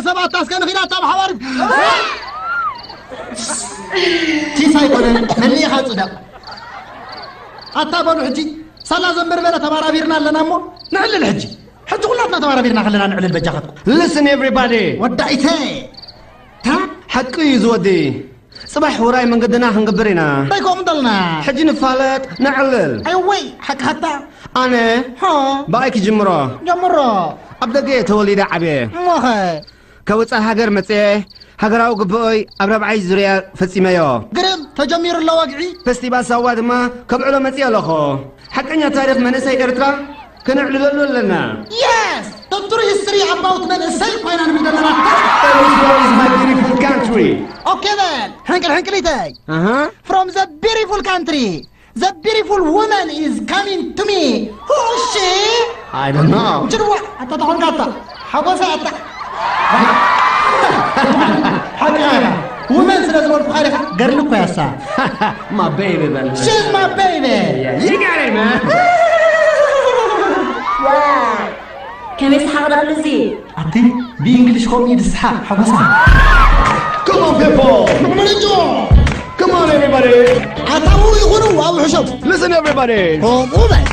ሰባት ኣስከ ንኺድ ኣታ ብሓባር። ቺስ ኣይኮነን፣ መሊእኻ ጽደቕ። ኣታ በሉ ሕጂ፣ ሳላ ዘንበርበረ ተባራቢርና ኣለና እሞ፣ ንዕልል ሕጂ። ሕጂ ኩላትና ተባራቢርና ከለና ንዕልል በጃኻትኩም። Listen everybody። ወዳኢተ። ታ? ሓቂ እዩ ዝወዲ። ጽባሕ ውራይ መንገድና ክንገብር ኢና። እንታይ ከምኡ እንተልና? ሕጂ ንፋለጥ፣ ነዕልል። ኣይ ወይ፣ ሓቂ ሓታ። ኣነ ሆ። ብኣይ ክጅምሮ። ጀምሮ። ኣብ ደገ እየ ተወሊደ ዓብየ። እሞኸ? ካብ ወጻኢ ሃገር መጽየ፣ ሃገራዊ ግብኦይ ኣብ ራብዓይ ዙርያ ፈጺመዮ። ግርም፣ ተጀሚሩ ኣሎ ወግዒ። ፌስቲቫል ሳዋ ድማ ከብዕሎ መጽየ ኣለኹ። ሓቀኛ ታሪኽ መንእሰይ ኤርትራ ከነዕልለሉ ኣለና። Yes! The true history about መንእሰይ ኮይና ንብል ዘለና። This one is my beautiful country. ኦኬ በል፣ ሕንቅል ሕንቅሊተይ። ኣሃ። From the beautiful country. The beautiful woman is coming to me. Who is she? I don't know. ጅርዋ፣ ኣታ ተኾንካ ኣታ። ሓጎሳ ኣታ። ሓቂ ኢኻ። ውመን ስለ ዝበልኩኻ ዲኻ? ገርሊ እኮ እያ እሳ። My baby በል። She's my baby. Yeah, you got it, man. ከመይ ሰሓቕ ደኣሉ እዚ? ኣቲ ብእንግሊሽ ከምኡ እዩ ዝስሓቕ ሓጎሳ። Come on, people. Come on, everybody. ኣታው ይኹኑ ኣብ ሕሾም። Listen, everybody. ከምኡ በል።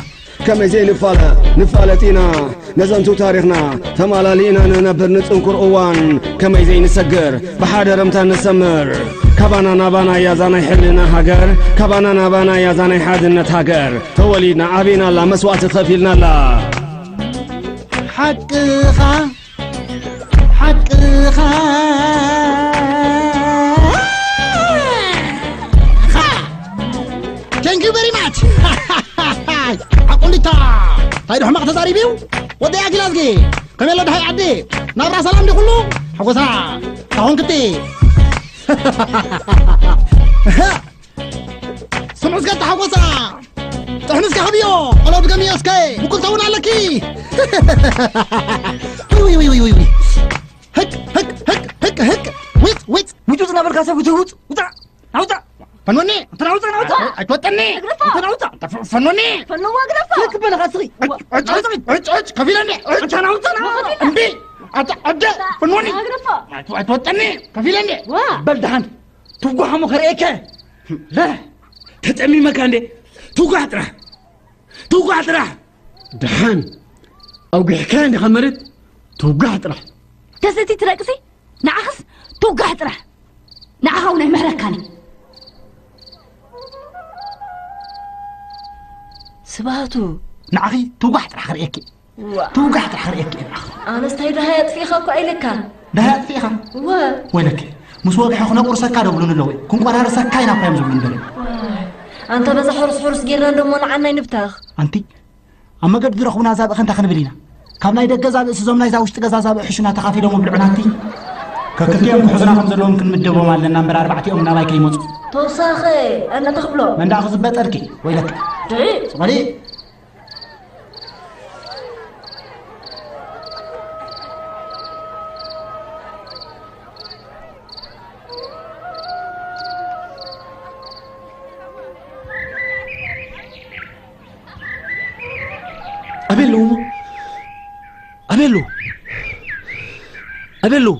ከመይ ዘይንፋለጥ ንፋለጥ ኢና። ነዘንቱ ታሪኽና ተማላሊእና ንነብር ንጽንኩር እዋን ከመይ ዘይንሰግር ብሓደ ረምታ ንሰምር። ካባና ናባና እያ እዛ ናይ ሕልና ሃገር፣ ካባና ናባና እያ እዛ ናይ ሓድነት ሃገር። ተወሊድና ዓቢናላ መስዋእቲ ከፊልናላ። ሓቅኻ ሓቅኻ Thank you very much. ኣቁሊታ እንታይ ዶ ሕማቕ ተዛሪቡ እዩ? ወደይ ኣጊላዝጊ ከመይ ኣሎ ድሃይ ዓዲ ናብራ ሰላም ዲ ኩሉ ሓጎሳ ታኾንክቲ ስምዑ እስከ ተሓጎሳ ጥሕኑ እስከ ሃብዮ ቆሎ ድገምዮ እስከ ብኩልተ እውን ኣለኪ ውይ ውይ ውይ ውይ ውይ ህቅ ህቅ ህቅ ህቅ ህቅ ውፅ ውፅ ውጭ ውፅ እናበልካ ሰብ ውጭ ውፅ ውፃ ናውፃ ፈኖኒ እንተ ናውፃ ናውፃ ኣይትወጠኒ እግርፋ! እንተ ናውፃ እንተ ፈ- ፈኖኒ ፈንዋ ግደፋ! ልክ በለኻ ስኺ ዕጭ ዕጭ ዕጭ ከፊለኒ ዕጭ ናውፃ ናውፃ እምቢ ኣታ ኣደ ፈኖኒ እግርፋ! ኣይት- ኣይትወጠኒ ከፊለኒ ዋ! በል ደሓን ትጓሃሙ ከርእየከ ለ ተጠሚመካ እንዴ ትጓህ ጥራሕ ትጓህ ጥራሕ ደሓን ኣውጊሕካ እንዲኻ መሬት ትውጋህ ጥራሕ ተስእቲ ትደቅሲ ንዓኽስ ትውጋህ ጥራሕ ንዓኻ እውን ኣይምሕረካን ስባቱ ንዓኺ ትውጋህ ጥራሕ ክርእየኪ ትውጋሕ ጥራሕ ክርእየኪ እየ ንዓኺ ኣነስ እንታይ ደሃይ ኣጥፊእኻ እኮ ኣይልካ ደሃይ ኣጥፊእኻ እወ ወይለኪ ምስ ወግሒ ክነቁርሰካ ደብሉኒ ኣለዉ ክንቆራርሰካ ኢና እኮ እዮም ዝብሉኒ ደለ ኣንታ በዛ ሕሩስ ሕሩስ ጌርና እንደሞ ንዓናይ ንብታኽ ኣንቲ ኣብ መገዲ ዝረኽቡና ዛብእ ከንታ ክንብል ኢና ካብ ናይ ደገ ዛብእ ስዞም ናይዛ ውሽጢ ገዛ ዛብእ ሕሹና ተኻፊሎም ኣብልዑናቲ ከክልቲኦም ክሕዙና ከም ዘለዎም ክንምደቦም ኣለና እምበር ኣርባዕቲኦም ናባይ ከይመፁ ተውሳኸ ኣነ ተኽብሎ መንዳ ክዝበጠልኪ ወይለኪ ድዒ ፅበሊ ኣበይ ኣለዉ ኣበይ ኣለዉ ኣበይ ኣለዉ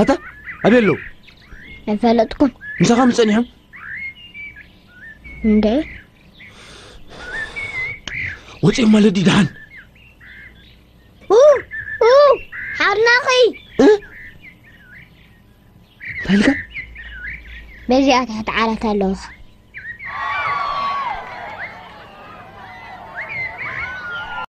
ኣታ ኣበይ ኣለዉ ኣይፈለጥኩን ምሳኻ ምስ ጸኒሖም እንደ ወፂኦም ማለት ድዩ ደሓን ኡ ኡ ሓርናኺ እንታይ ኢልካ በዚኣ ትሕቲ ዓራት ኣለውኻ